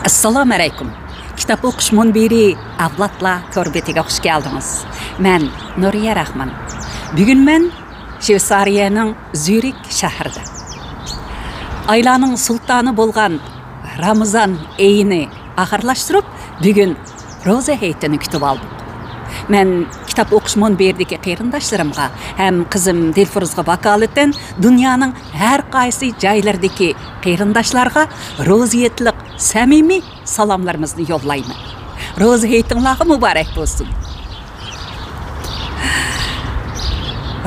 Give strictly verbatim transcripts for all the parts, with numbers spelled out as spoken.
ئەسسالامۇ ئەلەيكۇم. كىتاب ئوقۇش مۇنبىرى ئەۋلادلار تور بېتىگە خۇش كەلدىڭىز. مەن نۇرىيە رەھمان. بۈگۈن مەن شۋېتسارىيەنىڭ زۈرىك شەھىرىدە. ئايلارنىڭ سۇلتانى بولغان رامىزان ئېيىنى ئاخىرلاشتۇرۇپ، بۈگۈن روزا ھېيتىنى كۈتۈۋالدۇق. مەن كىتاب ئوقۇش مۇنبىرىدىكى قېرىنداشلىرىمغا ھەم قىزىم دىلفۇرۇزغا ۋاكالىتەن دۇنيانىڭ ھەر قايسى جايلىرىدىكى قېرىنداشلارغا روزا ھېيتلىق سەمىمىي سالاملىرىمىزنى يوللايمەن. روزا ھېيتىڭلارغا مۇبارەك بولسۇن.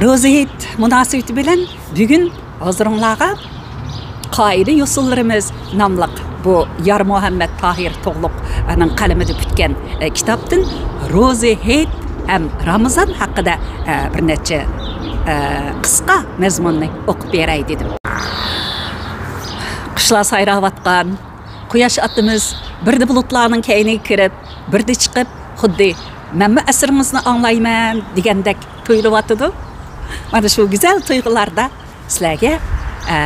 روزا ھېيت مۇناسىۋىتى بىلەن بۈگۈن ھۇزۇرۇڭلارغا قائىدە يوسۇنلىرىمىز ناملىق بۇ يارمۇھەممەت تاھىر تۇغلۇقنىڭ قەلىمىدە پۈتكەن، ئە، كىتابتىن روزا ھېيت ھەم رامىزان ھەققىدە، ئە، بىر نەچچە، ئە، قىسقا مەزمۇننى ئوقۇپ بېرەي دېدىم. قۇشلار سايراۋاتقان، قۇياش ئاتىمىز بىردە بۇلۇتلارنىڭ كەينىگە كىرىپ، بىردە چىقىپ، خۇددى «مەنمۇ ئەسىرىڭىزنى ئاڭلايمەن» دېگەندەك تۇيۇلۇۋاتىدۇ. مانا شۇ گۈزەل تۇيغۇلاردا سىلەرگە، ئە،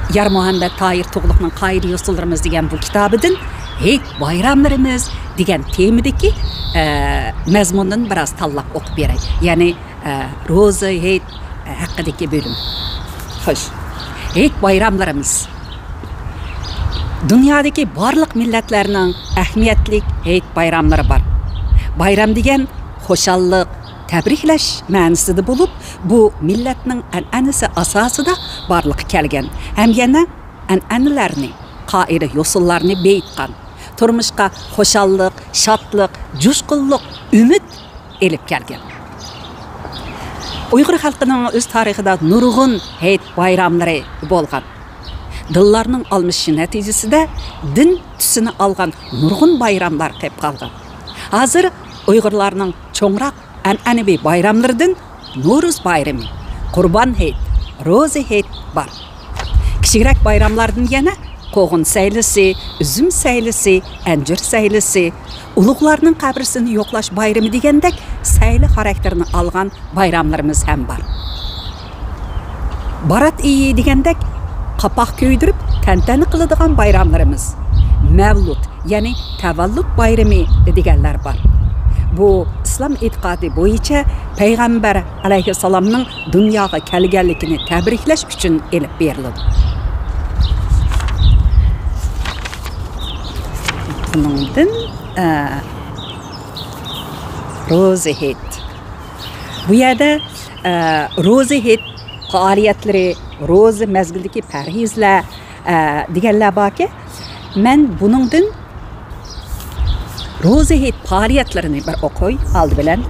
يارمۇھەممەت تاھىر تۇغلۇقنىڭ قائىدە يوسۇنلىرىمىز دېگەن بۇ كىتابىدىن ھېيت بايراملىرىمىز دېگەن تېمىدىكى، ئە، مەزمۇندىن بىراز تاللاپ ئوقۇپ بېرەي. يەنى، ئە، روزا ھېيت، ئە، ھەققىدىكى بۆلۈم. خوش. ھېيت بايراملىرىمىز. دۇنيادىكى بارلىق مىللەتلەرنىڭ ئەھمىيەتلىك ھېيت بايراملىرى بار. بايرام دېگەن خۇشاللىق، تەبرىكلەش مەنىسىدە بولۇپ، بۇ مىللەتنىڭ ئەنئەنىسى ئاساسىدا بارلىققا كەلگەن ھەم يەنە ئەنئەنىلەرنى، قائىدە يوسۇنلارنى بېيىتقان، تۇرمۇشقا خۇشاللىق، شادلىق، جۇشقۇنلۇق، ئۈمىد ئېلىپ كەلگەن. ئۇيغۇر خەلقىنىڭ ئۆز تارىخىدا نۇرغۇن ھېيت بايراملىرى بولغان. دىنلارنىڭ ئالمىشىشى نەتىجىسىدە دىن تۈسىنى ئالغان نۇرغۇن بايراملار قېلىپ قالغان. ھازىر ئۇيغۇرلارنىڭ چوڭراق ئەنئەنىۋى بايراملىرىدىن نورۇز بايرىمى، قۇربان ھېيت، روزا ھېيت بار. كىچىكرەك بايراملاردىن يەنە قوغۇن سەيلىسى، ئۈزۈم سەيلىسى، ئەنجۈر سەيلىسى، ئۇلۇغلارنىڭ قەبرىسىنى يوقلاش بايرىمى دېگەندەك سەيلە خاراكتېرىنى ئالغان بايراملىرىمىز ھەم بار. بارات ئېيى دېگەندەك قاپاق كۆيدۈرۈپ تەنتەنە قىلىدىغان بايراملىرىمىز، مەۋلۇت، يەنى تەۋەللۇت بايرىمى دېگەنلەر بار. بۇ ئىسلام ئېتىقادى بويىچە پەيغەمبەر ئەلەيھىسسالامنىڭ دۇنياغا كەلگەنلىكىنى تەبرىكلەش ئۈچۈن ئېلىپ بېرىلىدۇ. بۇنىڭدىن، ئە، روزا ھېيت. بۇ يەردە، ئە، روزا ھېيت پائالىيەتلىرى، روزا مەزگىلىدىكى پەرھىزلەر، ئە، دېگەنلەر باركى، مەن بۇنىڭدىن روزا ھېيت پائالىيەتلىرىنى بىر ئوقۇي ئالدى بىلەن.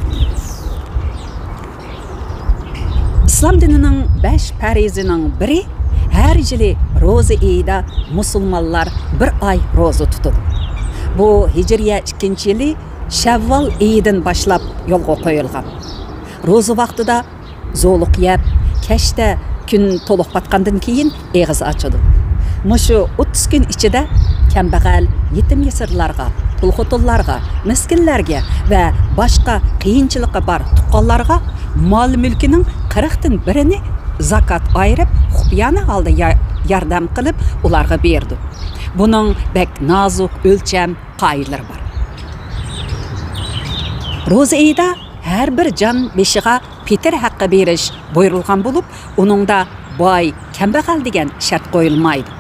ئىسلام دىنىنىڭ بەش پەرىزىنىڭ بىرى، ھەر يىلى روزا ئېيىدا مۇسۇلمانلار بىر ئاي روزا تۇتىدۇ. بۇ ھىجرىيە ئىككىنچى يىلى شەۋۋال ئېيىدىن باشلاپ يولغا قويۇلغان. روزا ۋاقتىدا زولۇق يەپ، كەچتە كۈن تولۇق پاتقاندىن كېيىن ئېغىز ئاچىدۇ. مۇشۇ ئوتتۇز كۈن ئىچىدە كەمبەغەل، يېتىم يېسىرلارغا، تۇل خوتۇنلارغا، مىسكىنلەرگە ۋە باشقا قىيىنچىلىقى بار تۇغقانلارغا مال مۈلكىنىڭ قىرىقتىن بىرىنى زاكات ئايرىپ، خۇپىيانە ھالدا يا-، ياردەم قىلىپ، ئۇلارغا بېرىدۇ. بۇنىڭ بەك نازۇك ئۆلچەم قائىدىلىرى بار. روزا ئېيىدا ھەر بىر جان بېشىغا پىتىر ھەققى بېرىش بۇيرۇلغان بولۇپ، ئۇنىڭدا باي، كەمبەغەل دېگەن شەرت قويۇلمايدۇ.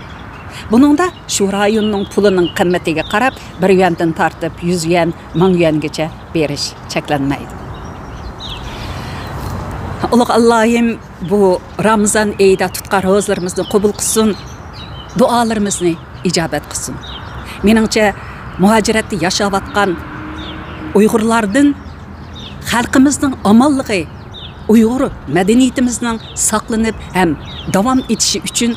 بۇنىڭدا شۇ رايوننىڭ پۇلىنىڭ قىممىتىگە قاراپ، بىر يۈەندىن تارتىپ يۈز يۈەن، مىڭ يۈەنگىچە بېرىش چەكلەنمەيدۇ. ئۇلۇغ ئاللاھىم بۇ رامىزان ئېيىدا تۇتقان روزىلىرىمىزنى قوبۇل قىلسۇن، دۇئالىرىمىزنى ئىجابەت قىلسۇن. مېنىڭچە، مۇھاجىرەتتە ياشاۋاتقان ئۇيغۇرلاردىن خەلقىمىزنىڭ ئامانلىقى، ئۇيغۇر مەدەنىيىتىمىزنىڭ ساقلىنىپ ھەم داۋام ئېتىشى ئۈچۈن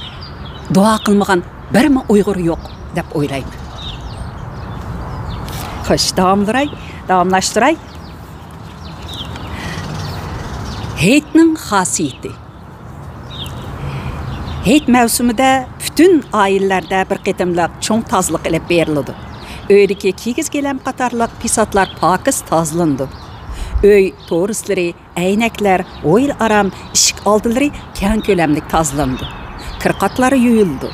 دۇئا قىلمىغان بىرمۇ ئۇيغۇر يوق دەپ ئويلايمەن. خوش، داۋاملىراي، داۋاملاشتۇراي. ھېيتنىڭ خاسىيىتى. ھېيت مەۋسۇمىدە پۈتۈن ئائىلىلەردە بىر قېتىملىق چوڭ تازىلىق ئېلىپ بېرىلىدۇ. ئۆيدىكى كىگىز-گىلەم قاتارلىق بىساتلار پاكىز تازىلىنىدۇ. ئۆي تورۇسلىرى، ئەينەكلەر، ھويلا-ئارام، ئىشىك ئالدىلىرى كەڭ كۆلەملىك تازىلىنىدۇ. كىرقاتلار يۇيۇلىدۇ.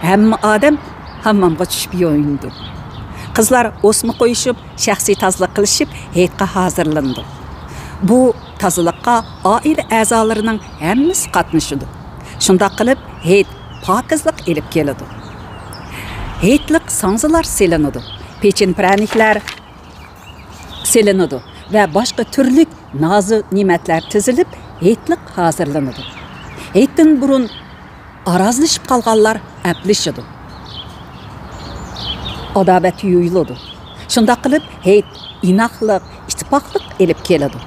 ھەممە ئادەم ھاممامغا چۈشۈپ يۇيۇنىدۇ. قىزلار ئوسما قويۇشۇپ، شەخسىي تازىلىق قىلىشىپ، ھېيتقا ھازىرلىنىدۇ. بۇ تازىلىققا ئائىلە ئەزالىرىنىڭ ھەممىسى قاتنىشىدۇ. شۇنداق قىلىپ، ھېيت پاكىزلىق ئېلىپ كېلىدۇ. ھېيتلىق ساڭزىلار سېلىنىدۇ، پېچىن پىرەنىكلەر سېلىنىدۇ ۋە باشقا تۈرلۈك نازۇ نېمەتلەر تىزىلىپ، ھېيتلىق ھازىرلىنىدۇ. ھېيتتىن بۇرۇن ئارازلىشىپ قالغانلار ئەپلىشىدۇ. ئاداۋەت يۇيۇلىدۇ. شۇنداق قىلىپ، ھېيت ئىناقلىق، ئىتتىپاقلىق ئېلىپ كېلىدۇ.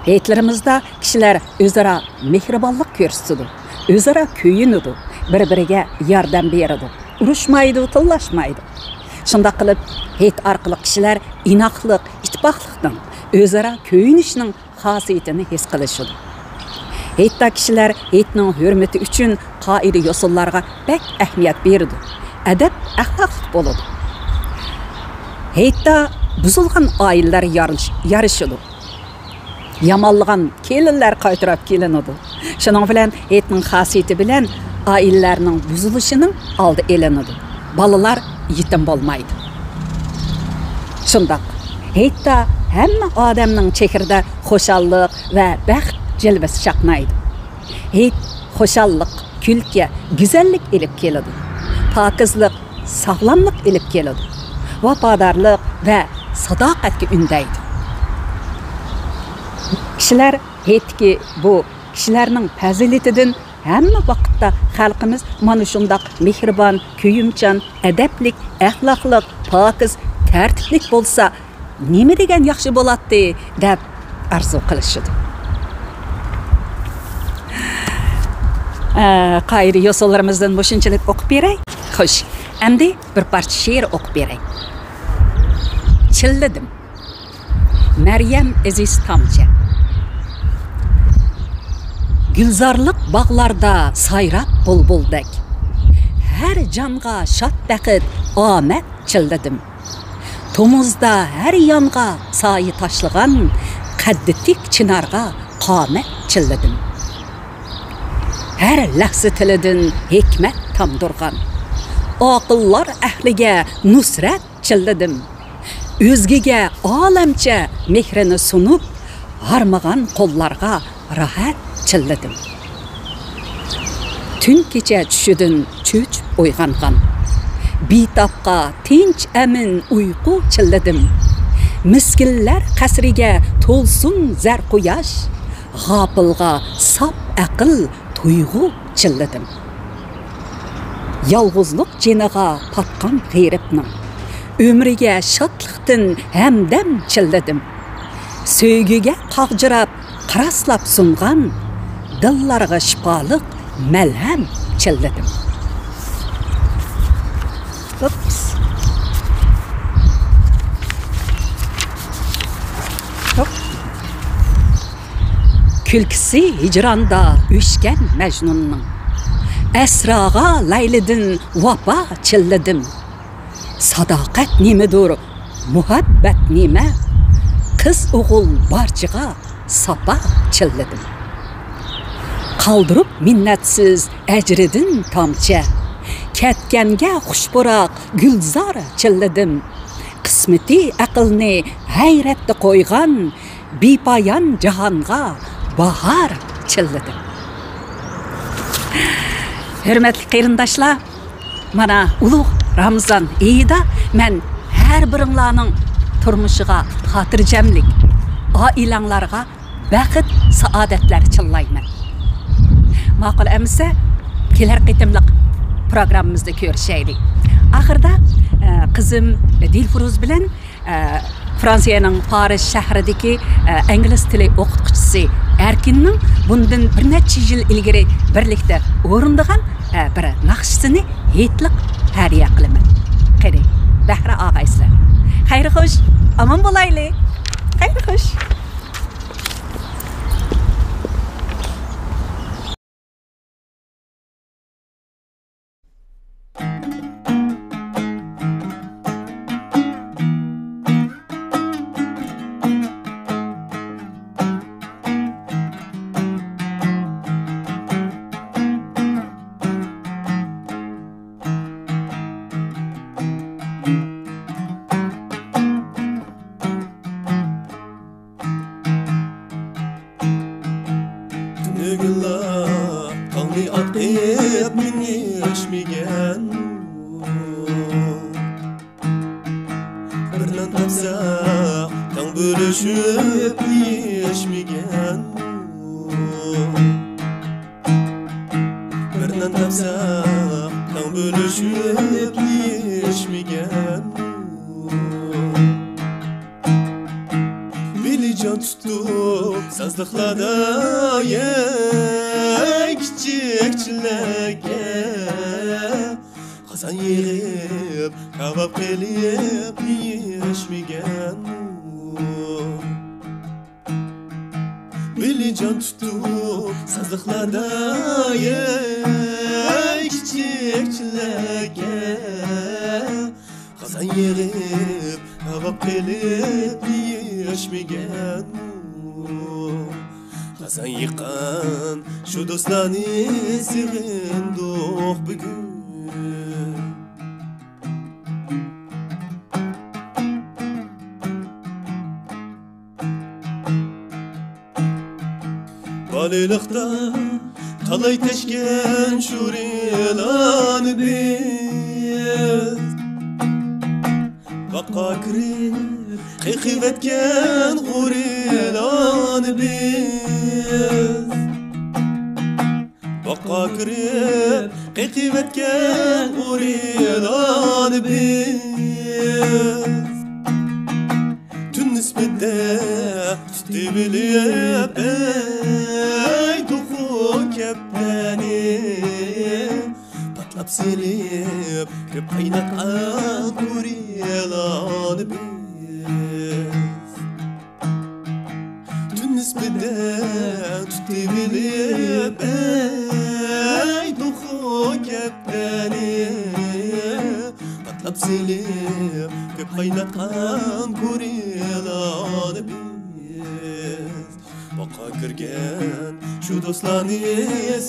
ھېيتلىرىمىزدا كىشىلەر ئۆزئارا مېھرىبانلىق كۆرسىتىدۇ، ئۆزئارا كۆيۈنىدۇ، بىر-بىرىگە ياردەم بېرىدۇ، ئۇرۇشمايدۇ، تىللاشمايدۇ. شۇنداق قىلىپ، ھېيت ئارقىلىق كىشىلەر ئىناقلىق، ئىتتىپاقلىقنىڭ، ئۆزئارا كۆيۈنۈشنىڭ خاسىيىتىنى ھېس قىلىشىدۇ. ھېيتتا كىشىلەر ھېيتنىڭ ھۆرمىتى ئۈچۈن قائىدە-يوسۇنلارغا بەك ئەھمىيەت بېرىدۇ، ئەدەپ-ئەخلاقلىق بولىدۇ. ھېيتتا بۇزۇلغان ئائىلىلەر يارىلىش-، يارىشىدۇ. يامانلىغان كېلىنلەر قايتۇرۇپ كېلىنىدۇ. شۇنىڭ بىلەن ھېيتنىڭ خاسىيىتى بىلەن ئائىلىلەرنىڭ بۇزۇلۇشىنىڭ ئالدى ئېلىنىدۇ. بالىلار يېتىم بولمايدۇ. شۇنداق، ھېيتتا ھەممە ئادەمنىڭ چېھرىدە خۇشاللىق ۋە بەخت جىلۋىسى چاقنايدۇ. ھېيت خۇشاللىق، كۈلكە، گۈزەللىك ئېلىپ كېلىدۇ. پاكىزلىق، ساغلاملىق ئېلىپ كېلىدۇ. ۋاپادارلىق ۋە ساداقەتكە ئۈندەيدۇ. كىشىلەر ھېيتتىكى بۇ كىشىلەرنىڭ پەزىلىتىدىن ھەممە ۋاقىتتا خەلقىمىز مانا شۇنداق مېھرىبان، كۆيۈمچان، ئەدەپلىك، ئەخلاقلىق، پاكىز، تەرتىپلىك بولسا، نېمە دېگەن ياخشى بولاتتى، دەپ ئارزۇ قىلىشىدۇ. ئە، قائىدە يوسۇنلىرىمىزدىن مۇشۇنچىلىك ئوقۇپ بېرەي. خوش، ئەمدى بىر پارچە شېئىر ئوقۇپ بېرەي. چىللىدىم. مەريەم ئەزىز تامچە. گۈلزارلىق باغلاردا سايراپ بۇلبۇلدەك، ھەر جانغا شاد بەخت، ئامەت چىللىدىم. تومۇزدا ھەر يانغا سايە تاشلىغان قەددى تىك چىنارغا قامەت چىللىدىم. ھەر لەھزە تىلىدىن ھېكمەت تامدۇرغان ئاقىللار ئەھلىگە نۇسرەت چىللىدىم. ئۆزگىگە ئالەمچە مېھرىنى سۇنۇپ، ھارمىغان قوللارغا راھەت چىللىدىم. تۈن كېچە چۈشىدىن چۆچۈپ ئويغانغان بىتاپقا تىنچ ئەمىن ئۇيقۇ چىللىدىم. مىسكىنلەر قەسرىگە تولسۇن زەر قۇياش، غاپىلغا ساپ ئەقىل، تۇيغۇ چىللىدىم. يالغۇزلۇق جېنىغا پاتقان غېرىبنىڭ ئۆمرىگە شادلىقتىن ھەمدەم چىللىدىم. سۆيگۈگە قاغجىراپ، قاراسلاپ سۇنغان دىللارغا شىپالىق مەلھەم چىللىدىم. ئوپس. ھوپ. كۈلكىسى ھىجراندا ئۆچكەن مەجنۇننىڭ، ئەسراغا لەيلىدىن ۋاپا چىللىدىم. ساداقەت نېمىدۇر، مۇھەببەت نېمە؟ قىز-ئوغۇل بارچىغا ساپا چىللىدىم. قالدۇرۇپ مىننەتسىز ئەجرىدىن تامچە، كەتكەنگە خۇش پۇراق گۈلزار چىللىدىم. قىسمىتى ئەقىلنى ھەيرەتتە قويغان بىپايان جاھانغا باھار چىللىدىم. ھۆرمەتلىك قېرىنداشلار، مانا ئۇلۇغ رامىزان ئېيىدا مەن ھەر بىرىڭلارنىڭ تۇرمۇشىغا خاتىرجەملىك، ئائىلەڭلارغا بەخت، سائادەتلەر چىللايمەن. ماقۇل ئەمىسە، كېلەر قېتىملىق پروگراممىمىزدا كۆرۈشەيلى. ئاخىرىدا، ئە، قىزىم دىلفۇرۇز بىلەن، ئە، فرانسىيەنىڭ پارىژ شەھىرىدىكى، ئە، ئىنگلىز تىلى ئوقۇتقۇچىسى ئەركىننىڭ بۇندىن بىر نەچچە يىل ئىلگىرى بىرلىكتە ئورۇندىغان، ئە، بىر ناخشىسىنى ھېيتلىق ھەدىيە قىلىمەن. قېنى، بەھرە ئاغايسىلەر. خەير خوش، ئامان بولايلى. خەير خوش. تاپساق، تەڭ بۆلۈشۈپ يېيىشمىگەن. بىر نان تاپساق، تەڭ بۆلۈشۈپ يېيىشمىگەن. بېلىجان تۇتۇپ سازلىقلاردا، يەي، كىچىكچىلەرگە قازان يىغىپ، كاۋاپ قىلىپ يېيىشمىگەن. بېلىجان تۇتۇپ سازلىقلاردا، يەي، كىچىكچىلەرگە قازان يىغىپ، كاۋاپ قىلىپ يېيىشمىگەن. قازان يىغقان شۇ دوستلارنى سېغىندۇق بۈگۈن. بالىلىقتا تالاي تەشكەن شۇرىلارنى بىز، باغقا كىرىپ قېقىۋەتكەن غۇرىلارنى بىز. باغقا كىرىپ قېقىۋەتكەن غۇرىلارنى بىز. تۈن نىسبىتىدە تۇتۇۋېلىپ، ئەي، توخۇ كەپتەرنى پاتلاپ سېلىپ، كۆپ قايناتقان غۇرىلارنى بىز. تۈن نىسبىتىدە تۇتۇۋېلىپ، ئەي، توخۇ كەپتەرنى پاتلاپ سېلىپ، كۆپ قايناتقان غۇرىلارنى بىز. باغقا كىرگەن شۇ دوستلارنى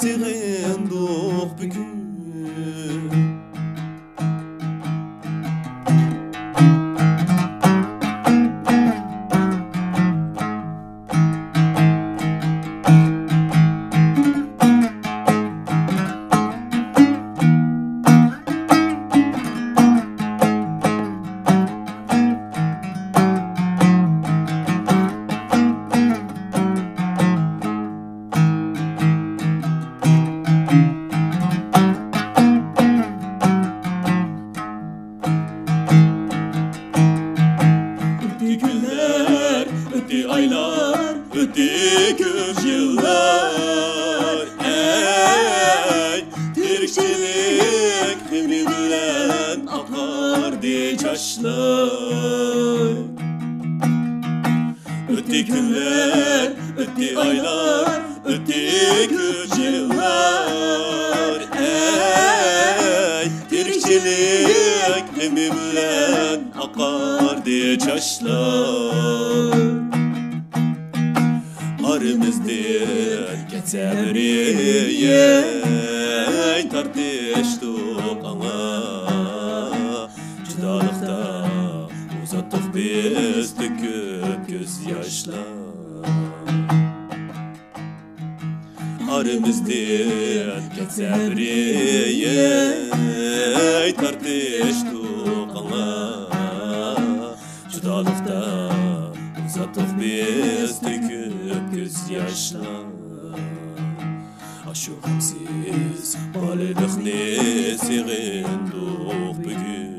سېغىندۇق بۈگۈن. ئۆتتى كۈنلەر، ئۆتتى ئايلار، ئۆتتى كۆز يىللار. ئەي، تىرىكچىلىك غېمى بىلەن ئاقاردى چاچلار. ئۆتتى كۈنلەر، ئۆتتى ئايلار، ئۆتتى كۈز يىللار. ئەي، تىرىكچىلىك غېمى بىلەن ئاقاردى چاچلار. ئارىمىزدىن كەتسە بىرى، ئەي، تارتىشتۇق ئاڭا. جۇدالىقتا ئۇزاتتۇق بىز تۆكۈپ كۆز ياشلار. ئارىمىزدىن كەتسە بىرى، ئەي، تارتىشتۇق ئاڭا. جۇدالىقتا ئۇزاتتۇق بىز تۆكۈپ كۆز ياشلار. ئاشۇ غەمسىز بالىلىقنى سېغىندۇق بۈگۈن.